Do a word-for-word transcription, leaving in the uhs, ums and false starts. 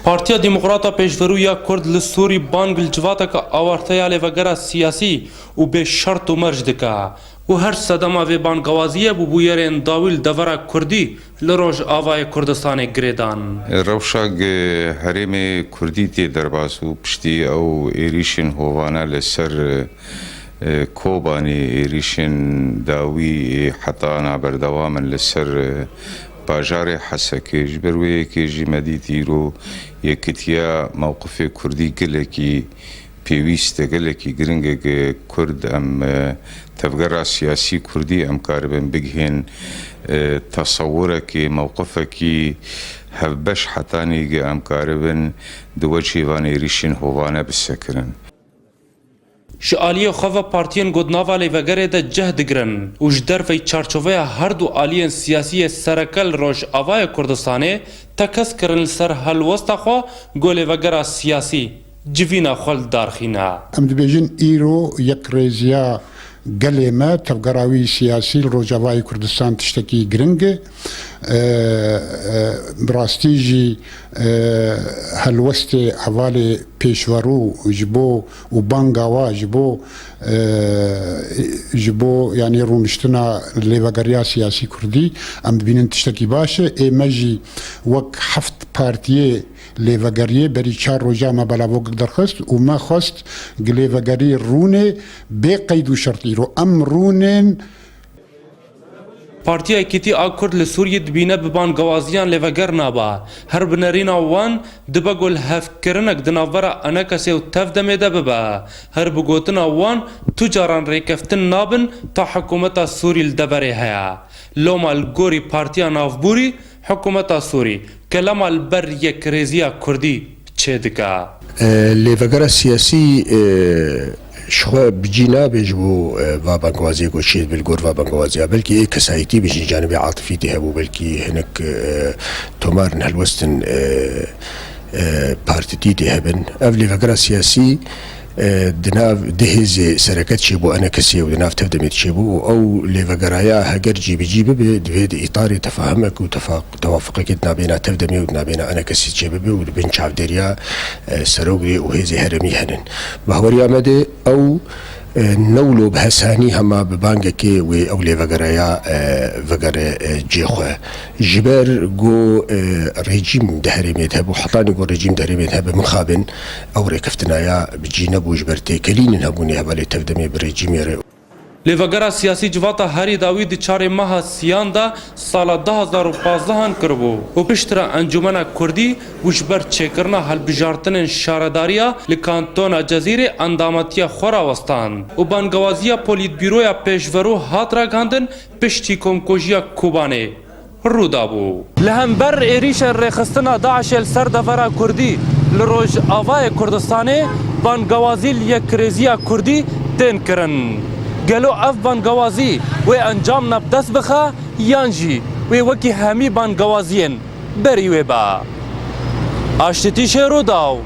Partiya Demokrata Pêşverû ya Kurd li Sûrî bang li civateke awarte ya lêvegera siyasî û bê şert û merc dike û her sedema vê bangewaziyê bû bûyerên dawî li devera Kurdî li Rojavayê Kurdistanê girêdan. Rewşa herêmê Kurdî tê derbas û piştî ew êrîşên hovane li ser, e, Kobanê, êrîşên dawî, e, heta na berdewam in li ser, e, bajarê Hesekê. Ji ber wê yekê jî me dît îro yekitiya mewqifê Kurdî gelekî pêwîst e, gelekî giring e. Kurd em, e, tevgera siyasî Kurdî em karibin bigihên, e, tesewurekê, mewqifekî hevbeş hetanî ge em karibin di wecihê van êrîşên hovane bisekirin. Ji aliyê xwe ve partiyên ku di nava lêvegerê de cih digirin û ji derveyî çarçoveya her du aliyên siyasî yê sereke li Rojavayê Kurdistanê tekez kirin li ser helwesta xwe ku lêvegera siyasî civîna xwe li dar xîne. Em dibêjin îro yekrêziya gelê me, tevgera wî siyasî li Rojavayê Kurdistan tiştekî giring e. E, e, bi rastî jî, e, helwestê hevalê pêşverû ji bo û banga wa ji bo, e, ji bo, yanî, rûniştina lêvegeriya siyasî kurdî, em dibînin tiştekî baş e. Ê me jî wek heft partiyê lêvegeriyê berî çar roja me belavok derxist û me xwest gi lêvegerî rûnê bê qeyd û şert. Îro em rûnên. Partiya Yekîtî a Kurd li Sûriyê dibîne bi bangewaziyan lêveger nabe. Her bi nerîna wan dibe ku lihevkirinek di navbera ENKSê û TEV-DEMê de bibe. Her bi gotina wan tu caran rêkeftin nabin ta hikûmeta Sûrî li deverê heye. Loma li gorî Partiya Navbûrî, hikûmeta Sûrî kelama li ber yekrêziya Kurdî çêdike. E, lêvegera siyasî, e, ji xwe bi cî nabe ji bo, e, va bangewaziyê ku çê dibe li gor va bangewaziya. Belkî ê kesayetî bijîn, canibê atifî tê hebû, belkî hinek, e, tomar in, helwest in, e, e, partîtî tê hebin. Ev lêvegera siyasî, e, di nav di hêzê sereke çêbû, ENKSê û di nav TEV-DEMê çêbû û ew lêvegeraya heger cîbicî bibe, divê di îtarê tefahimek û tefa-, tewafuqekê di nabêna TEV-DEMê û di nabêna ENKSê çêbibe û di bin çavdêriya, e, serokê û hêzê herêmî henin. Bahweriya me de ew, e, ne wilo bi hesanî hema bi bangekê wê ew lêvegereya, e, vegere, e, cê xwe. Ji ber ku, e, rejîm di herêmê de hebû, hetanî ku rejîm di herêmê de hebe, mixabin ew rêkeftinaya bi cî nebû, ji ber têkelînên hebûnê hevalê TEV-DEMê bi rejîmê re. Lêvegera siyasî civata herî dawî di çarê meha siyan de sala du hazar û pazdeh an kiribû û piştre Encûmena Kurdî û ji ber çêkirina hilbijartinên şaredariya li Kantona Cezîrê endametiya xwe rawestand û bangewaziya Polîtbîroya Pêşverû hat ragihandin piştî komkujiya Kobanê rû dabû. Li hember êrîşên rêxistina DAIŞê li ser devera Kurdî li Rojavayê Kurdistanê, bangewazî li yekrêziya Kurdî tên kirin. Gelo ev bangewazî wê encamna bi dest bixe yan jî wê wekî hemî bangewaziyên berî wê be? Aştîtîşê Rûdaw,